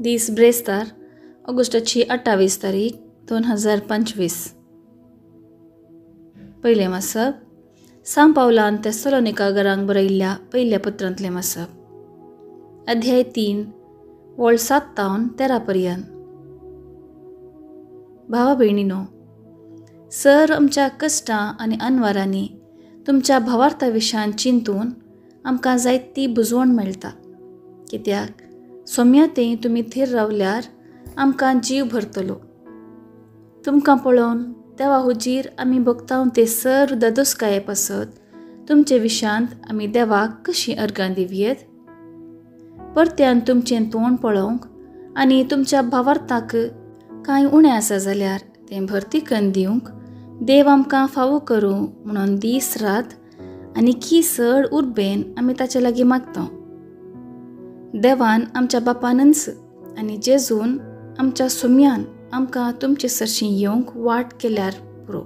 दीस ब्रेस्तार ऑगस्टाची 28 तारीख 2025. पयलें वाचप सांव पावलान तेसलोनिकारांक बरयल्ल्या पयल्या पत्रांतलें वाचप. अध्याय 3 वळ 7 तावन 13 पर्यंत. भावा भयणीनो, सर आमच्या कश्टां आनी अनवारांनी तुमच्या भावार्था विशयान चिंतून आमकां जायती बुजवण मेळटा. कित्याक सोम्या तें तुमी थीर रावल्यार आमकां जीव भरतलो. तुमकां पळोवन देवा हुजीर आमी भोगताव ते सर्व दादोसकाये पासत तुमचे विशयांत आमी देवाक कशीं अर्गां दिवयेत. परत्यान तुमचें तोंड पळोवंक आनी तुमच्या भावार्थाक कांय उणें आसा जाल्यार तें भरती कन्न दिवंक देव आमकां फावो करूं म्हणून दीस रात आनी की चड उर्बेन आमी ताचे लागीं मागता. देवान आमच्या बापानच आनी जेजून आमच्या सोम्यान आमकां तुमचे सरशीं येवंक वाट केल्यार पुरो.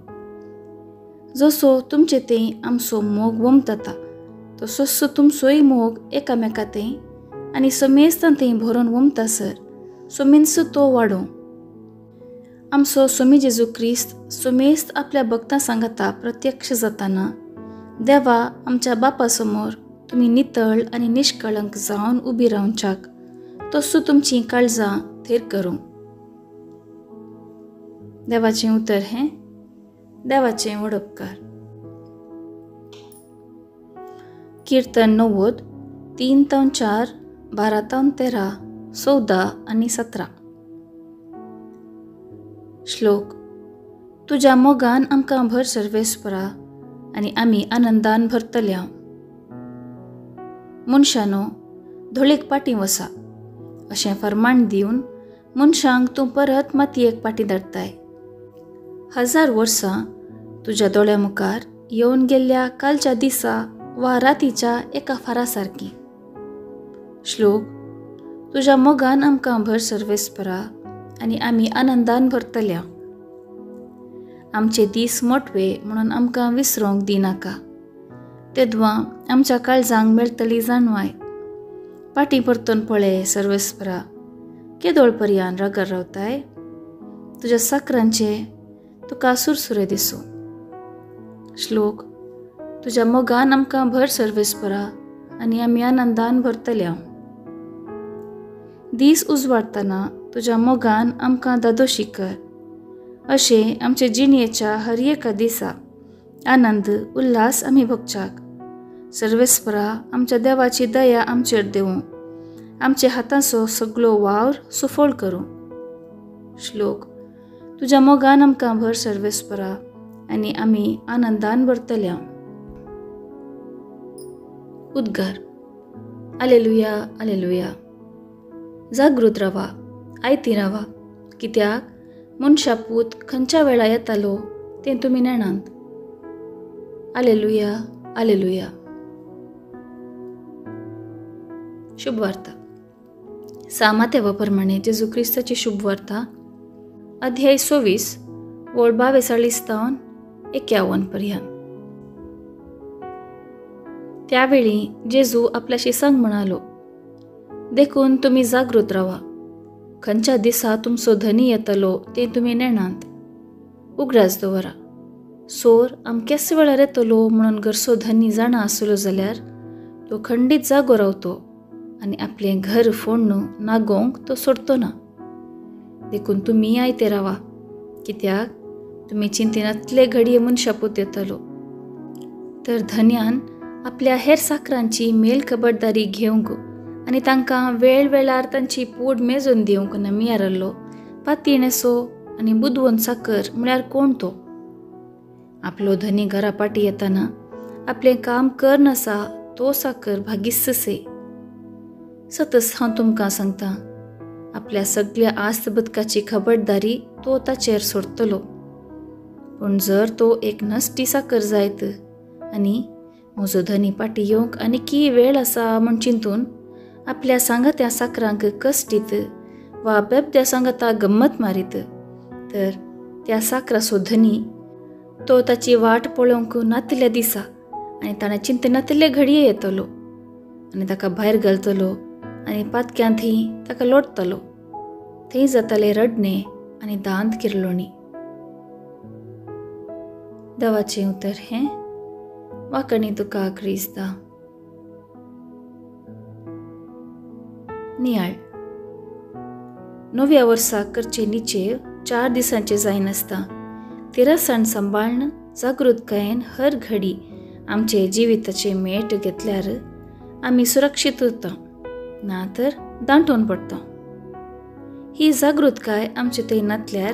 जसो तुमचे तें आमचो मोग वमतता तसोच तुमचोय मोग एकामेका तें आनी समेस्तां तें भरून वमतासर सोमेन्स तो वाडोवं. आमचो सोमी जेजू क्रिस्त सोमेस्त आपल्या भक्तां सांगाता प्रत्यक्ष जाताना देवा आमच्या बापा समोर तुमी नितळ आनी निष्कळंक जावन उबी रावच्याक तसो तुमचीं काळजां थीर करूं. देवाचें उतर हें देवाचें वडपकार. कीर्तन 90 3 तावन 4 12 तावन 13 14 आनी 17. श्लोक. तुज्या मोगान आमकां भर सर्वेस्परा आनी आमी आनंदान भरतल्या. मनशानो धोळेक पाटी वसा अशें फरमाण दिवन मनशांक तूं परत मातयेक पाटी धाडटाय. 1000 वर्सां तुज्या दोळ्या मुखार येवन गेल्ल्या कालच्या दिसा वा रातीच्या एका फारा सारकी. श्लोक. तुज्या मोगान आमकां भर सर्वेस्परा आनी आमी आनंदान भरतल्या. आमचे दीस मोटवे म्हणून आमकां विसरोंक दिनाका. तेदवां आमच्या काळजांक मेळटली जाणवाय. पाटी परतून पळय सर्वेस्परा, केदोळ पर्यान रागार रावताय. तुज्या साकरांचे तुका सुरसुरे दिसूं. श्लोक. तुज्या मोगान आमकां भर सर्वेस्परा आनी आमी आनंदान भरतल्या. दीस उजवाडटना तुज्या मोगान आमकां दादोशी कर. अशें आमचे जिणयेच्या हर एका दिसा आनंद उल्हास आमी भोगच्याक. सर्वेस्परा आमच्या देवाची दया आमचेर देवूं. आमच्या हाताचो सगळो वावर सुफळ करूं. श्लोक. तुज्या मोगान आमकां भर सर्वेस्परा आनी आमी आनंदान भरतल्या. उद्गार. आलेलुया आलेलुया. जागृत रावा, आयती रावा, कित्याक मनशा पूत खंयच्या वेळा येतालो तें तुमी नेणांत. आलेलुया आलेलुया. शुभवार्ता. सामातेवा प्रमाणे जेजू क्रिस्ताची शुभवार्ता अध्याय 26 वळ 42 तावन 51 पर्यंत. त्यावेळी जेजू आपल्याशी सांग म्हणालो, देखून तुमी जागृत रावा. खंयच्या दिसा तुमचो धनी येतलो तें तुमी नेणांत. उगडास दवरा, सोर आमकेच वेळार येतलो म्हणून घरचो धनी जाणा आसलो जाल्यार तो खंडीत जागो रावतो आनी आपलें घर फोडून नागोवंक तो सोडतो ना. देखून तुमी आयते रावा, कित्याक तुमी चिंतेनातले घडये मनशापूत येतलो. तर धन्यान आपल्या हेर साकरांची मेल खबरदारी घेवंक आनी तांकां वेळवेळार तांची पूड मेजून दिवंक नमियारल्लो पातयेणेसो आनी बुदवंत साकर म्हळ्यार कोण तो. आपलो धनी घरा पाटी येताना आपलें काम कर नासा तो साकर भागीस्से. सतच हांव तुमकां सांगता, आपल्या सगळ्या आस्त बदकाची खबरदारी तो ताचेर सोडतलो. पूण जर तो एक नश्टी साकर जायत आनी म्हजो धनी पाटी येवंक आनी की वेळ आसा म्हूण चिंतून आपल्या सांगात्या साकरांक कश्टीत वा बेबद्या सांगाता गम्मत मारीत तर त्या साकराचो धनी तो ताची वाट पळोवंक नातल्या दिसा आनी ताणें चिंतनातले घडये येतलो आनी ताका भायर घालतलो आनी पातक्यांत ताका लोटतलो. थंय जाताले रडणे आनी दांत किरलोणी. देवाचें उतर हें वाकणी तुका क्रिस्ता. नियाळ. नव्या वर्साक करचे निचेव 4 दिसांचे जायनासता तिरसाण सांबाळ्न जागृतकायेन हर घडी आमचे जिविताचे मेट घेतल्यार आमी सुरक्षीत उरता, ना तर दांटोवन पडटा. ही जागृतकाय आमचे थंय नातल्यार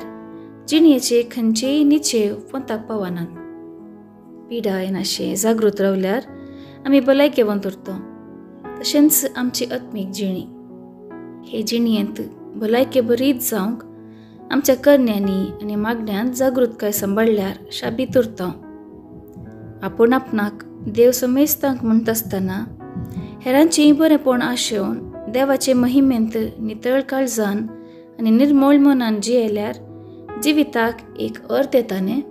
जिणयेचे खंयचेय निचेव पोंताक पावनात. पिडा येनाशें जागृत रावल्यार आमी भलायकेवंत उरता, तशेंच आमची आत्मीक जिणी. हे जिणयेंत भलायके बरीच जावंक आमच्या करण्यांनी आनी मागण्यांत जागृतकाय सांबाळ्ळ्यार शाबीत उरता. आपूण आपणाक देव समेस्तांक म्हणटा आसतना हेरांचेंय बरेंपण आशेवन देवाचे महिमेंत नितळ काळजान आनी निर्मळ मनान जियेल्यार जिविताक एक अर्थ येता न्ही.